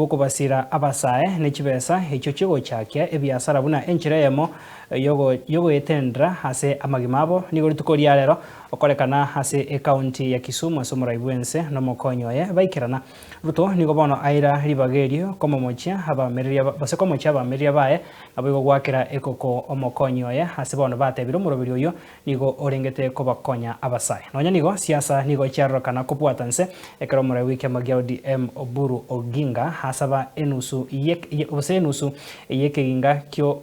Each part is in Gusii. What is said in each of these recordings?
Gokobasira abasae ne chibesa echio chigochakia ebiasara buna enchera eyemo yogoetendera ase amagima abo. Nigo rituko ria rero okorekana ase ekaunti ya Kisumu ase omorai bwense na omokonyi oye baikerana. Ruto nigo bono aira ribaga erio komomochia abamereria gose komochia abamereria baye naboigo goakera ekoko omokonyi oye ase bono batebire omoroberi oyio Nigo orengete kobakonya abasae. Nonya nigo, siasa nigo chiarorekana kobwata nse ekero omorai bw'ekiama gia ODM Oburu Oginga asaba enusu ye gose enusu y'ekeginga kio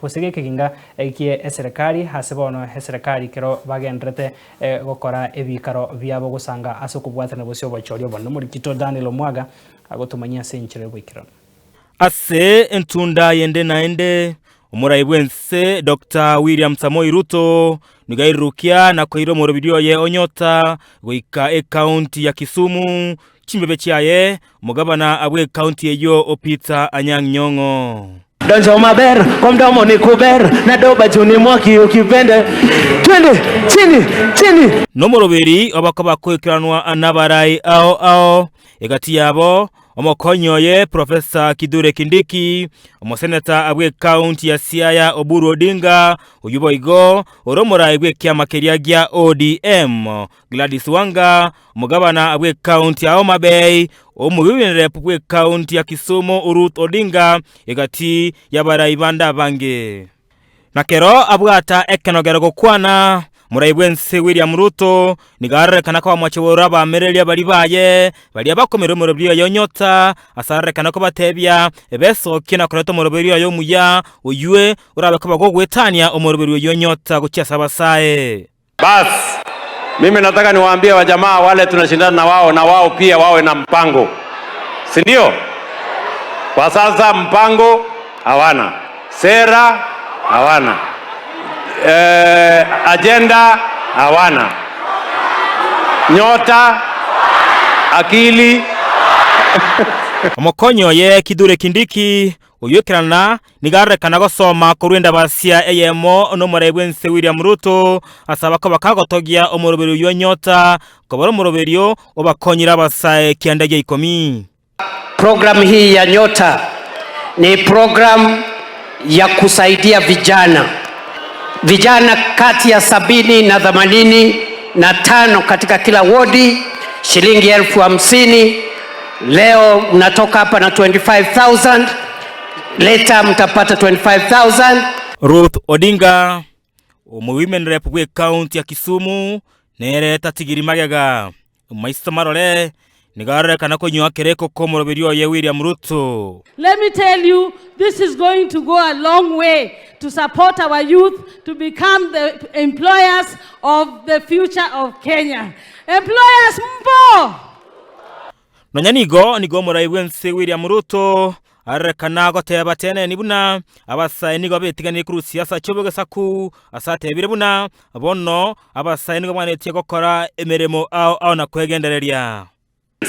gose gekeginga gie eserekari ase bono eserekari kero bagendererete gokora ebikaro biabo gosanga ase okobwatana gose obochori obonene. Omorikito Daniel Omwaga agotomanyia ase enchera y'oboikeranu. Ase entunda yende naende, omorai bw'ense Doctor William Samoei Ruto nigo airurukia na koira omorobiri oye o Nyota goika ekaunti ya Kisumu, chimbebe chiaye omogabana bw'ekaunti eyio Peter Anyang' Nyong'o. Donjo maber kwa mdomo ni kuber nadoba chuni mwaki ukipende twende chini chini. Nomoroberi obakoba koikeranwa nabarai ao ao, egati yabo Omokonyi oye Professor Kithure Kindiki, omoseneta bw'ekaunti ya Siaya Oburu Odinga, oyio boigo ore omorai bw'ekiama keria gia ODM, Gladys Wanga, omogabana bw'ekaunti ya Homa Bay, omobibinerep bw'ekaunti ya Kisumu Ruth Odinga, egati y'abarai bande abange. Na kero abwata ekenogero gokwana, morai bw'ense William Ruto nigo arorekana kobamochia abaamereria baria baye, baria bakomerwa omoroberi oye onyota, ase arorekana kobatebia besokie na koreta omoroberi oye omuya, oywe orabe koba gogoetania omoroberi oyio onyota gochia ase abasae. Bas, mimi nataka niwaambie wajamaa wale tunashindana na wao na wao pia wawe na mpango, si ndio? Kwa sasa mpango hawana, sera hawana, eh, agenda hawana, nyota, akili Omokonyi oye Kithure Kindiki Oyoikerana nigo arorekana gosoma korwa endabasia eyemo n'omorai bw'ense William Ruto ase abakoba kagotogia omoroberio oyio nyota kobora omoroberio obakonyire abasae kianda gia ikomi. Programu hii ya Nyota ni programu ya kusaidia vijana, vijana kati ya 70 na 85 katika kila wodi, shilingi 50,000. Leo mnatoka hapa na 25,000, later mtapata 25,000. Ruth Odinga, omo-women rep bw'ecounty ya Kisumu, nere tatigiri magega. Maiso marore, nigo arorekana konywa kereko k'omoroberi oye William Ruto. Let me tell you, this is going to go a long way to support our youth to become the employers of the future of Kenya. Employers mpo! Nonya nigo nigo omorai bw'ense William Ruto arorekana goteba teneni buna abasae nigo betiganirie korwa siasa chi'obogesaku ase atebire buna bono abasae nigo baganetie gokora emeremo ao ao na kwegendereria.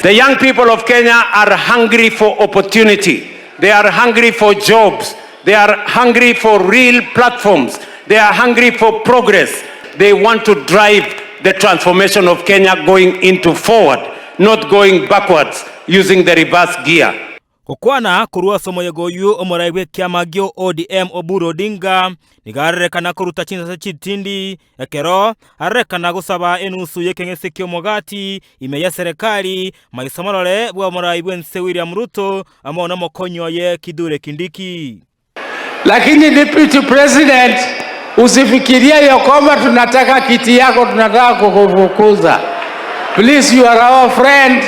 The young people of Kenya are hungry for opportunity. They are hungry for jobs. They are hungry for real platforms. They are hungry for progress. They want to drive the transformation of Kenya going into forward, not going backwards using the reverse gear. Gokwana korwa ase omoyega oyio omorai bw'ekiama gio ODM Oburu Odinga nigo arorekana koruta chinsase chitindi ekero arorekana gosaba enusu y'ekeng'ese ki'omogati ime y'eserekari maiso marore bw'omorai bw'ense William Ruto amo nomokonyi oye Kithure Kindiki. Lakini Deputy President, usifikirie ya kwamba tunataka kiti yako, tunataka kukufukuza. Please, you are our friend.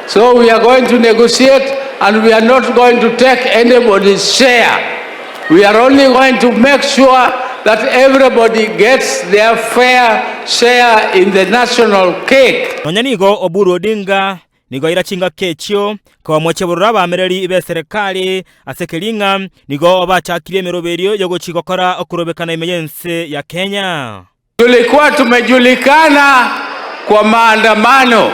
So we are going to negotiate and we are not going to take anybody's share. We are only going to make sure that everybody gets their fair share in the national cake. Nonya nigo Oburu Odinga nigo aira chingaki echio komochia bororo abaamereri b'eserekari ase kering'a nigo bachakirie emeroberio y'ogochia gokora okorobekana ime y'ense ya Kenya. Tulikuwa tumejulikana kwa maandamano.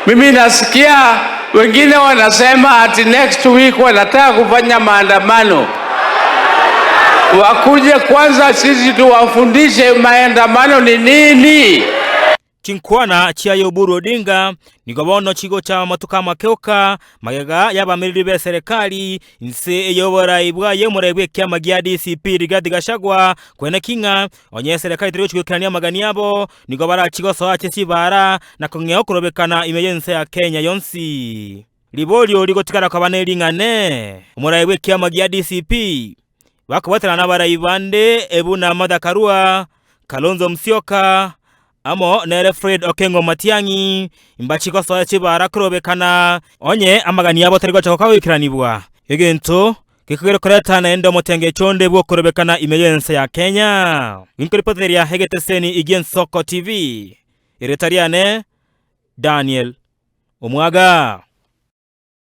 Mimi nasikia wengine wanasema ati next week wanataka kufanya maandamano. Wakuje kwanza, sisi tuwafundishe maandamano ni nini. Chinkwana chiaye Oburu Odinga nigo bono chigocha amatuko amakeoka magega y'abamereri b'eserekari inse y'oborai bwaye omorai bw'ekiama gia DCP Rigathi Gachagua kweneki ng'a onye eserekari teri gochia goikerania amagani abo nigo barachie gosoa ase chibara na kong'ea okorobekana ime y'ense ya Kenya yonsi. Riborio rigotigara koba nering'ane, omorai bw'ekiama gia DCP bakobwaterana nabarai bande buna Martha Karua, Kalonzo Musyoka, amo nere Fred Okengo Matiang'i, mbachi gosoa chibara korobekana onye amagani abo tari gocha gokagoikeranigwa, egento gekogera koreta naende omotengecho onde bw'okorobekana ime y'ense ya Kenya. Ginkoripoteria egeteseni gi'Ensoko TV, erieta riane Daniel Omwaga.